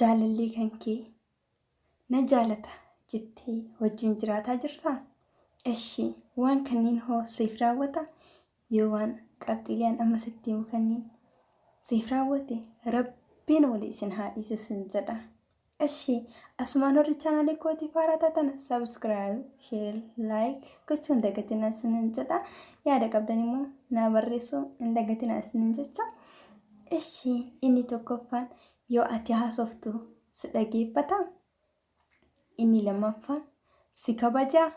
Jaalallee kan kee na jaalata jettee wajjin jiraataa jirtaa? Eshi waan kanniin hoo siif raawwata? Yoo waan qabxiilee an amma sitti himu kanniin siif raawwate rabbiin walii isin haa dhiisu sin jedha. Eshi asumaan warri chaanaalii kootiif haaraa taatan subscribe, share, like gochuu hin dagatinaa isinin jedha. Yaada qabdan immoo naa barreessuu hin dagatinaa isinin jecha. Eshi inni tokkoffaan yoo ati haasoftu si dhageeffata. Inni lammaffaan si kabajaa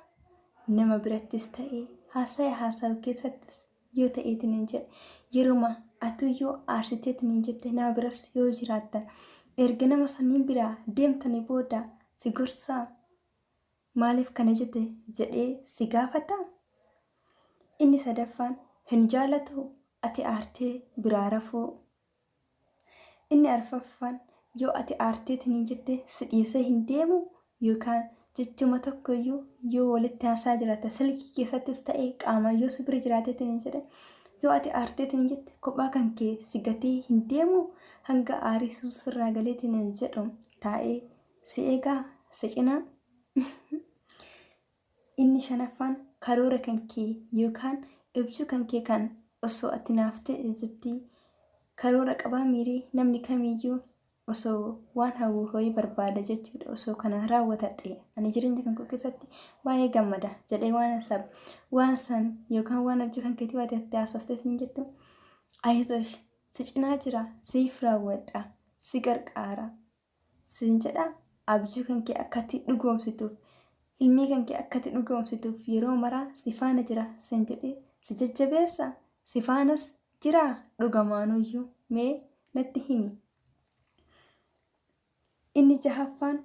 nama birattis ta'ee haasaya haasawu keessattis yoo ta'eetiin hin jedhe yeruma atuyyuu aarsiteetiin hin jette nama biras yoo jiraattan erga nama saniin biraa deemtanii booda si gorsaa maaliif kana jette jedhee si gaafata. Inni sadaffaan hin jaalatu ati aartee biraa rafuu. Inni arfaffaan yoo ati aarteetiin hin jette si dhiisee hin deemu yookaan jechuma tokkoyyuu yoo walitti haasaa jiraata silkii keessattis ta'e qaamaan yoo si bira jiraateetiin hin jedhe yoo ati aarteetiin hin jette kophaa kan kee si gatee hin deemu hanga aarii sun sirraa galeetiin hin jedhu taa'ee si eegaa si cinaa. Inni shanaffaan karoora kan kee yookaan ibsuu kan kee kan osoo ati naaf ta'e jettee karoora qabaa miiree namni kamiyyuu osoo waan hawwu hoyii barbaada jechuudha. Osoo kana raawwatadhe ani jireenya kan koo keessatti baay'ee gammada jedhee waan sab waan san yookaan waan abjuu kan keetii waati itti haasofteef hin jettu. Ayizosh si cinaa jira, siif raawwadha, si gargaara siin jedha. Abjuu kan kee akka ati dhugoomsituuf, hilmii kan kee akka ati dhugoomsituuf yeroo maraa si faana jira siin jedhee si jajjabeessa, si faanas jira dhugamaanuyyuu mee natti himi. Inni jahaffaan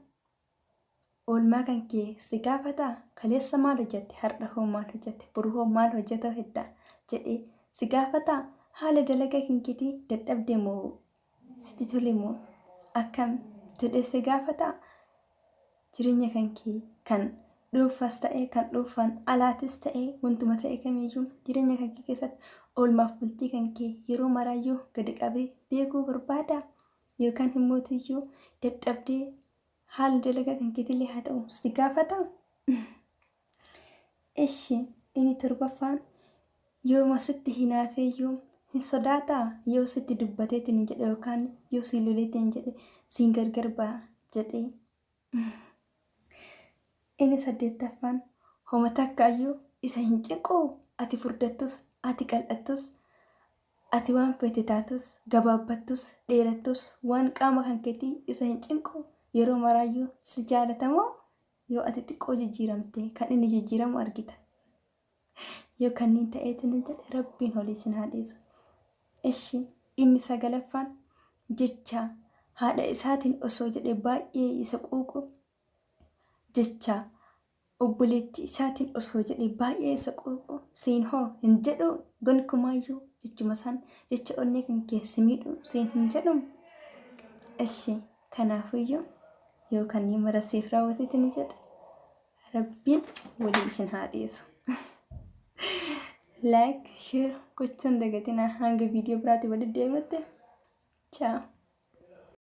oolmaa kan kee si gaafata, kaleessa maal hojjette, har'a hoo maal hojjette, boru hoo maal hojjeta hedda jedhee si gaafata. Haala dalagaa kan keetii dadhabde moo sitti tole moo akkam jedhee si gaafata. Jireenya kan kee kan dhuunfaas ta'e kan dhuunfaan alaatis ta'e wantuma ta'e kamiyyuu jireenya kan kee keessatti oolmaaf bultii kan kee yeroo maraayyuu gadi qabee beekuu barbaada yookaan himmootiyyuu dadhabdee haala dalagaa kan keetillee haa ta'u si gaafata. Eshi inni torbaffaan yooma sitti hinaafeeyyuu hin sodaataa yoo sitti dubbateetiin hin jedhe yookaan yoo siin loleetiin hin jedhe siin gargar ba'a jedhee. Inni saddeettaffaan homa takkaayyuu isa hin cinqu ati furdattus ati qal'attus ati waan feete taatus gabaabbattus dheerattus waan qaama kan keetii isa hin cinqu yeroo maraayyuu si jaalatamoo yoo ati xiqqoo jijjiiramte kan inni jijjiiramu argita. Yoo kanniin ta'eetiin hin jedhe rabbiin holii isin haa dhiisu. Ishi inni sagalaffaan jecha haadha isaatiin osoo jedhe baay'ee isa quuqu, jecha obboleettii isaatiin osoo jedhe baay'ee isa quuqu siin hoo hin jedhu gonkumaayyuu jechuma san jecha onnee kan kee si miidhu siin hin jedhu. Ishi kanaafuyyuu yoo kanneen mara siif raawwateeti ni jedha rabbiin walii isin haa dhiisu. Like, share gochuun dagatinaa hanga viidiyoo biraatti walitti deemnutti. Ciao.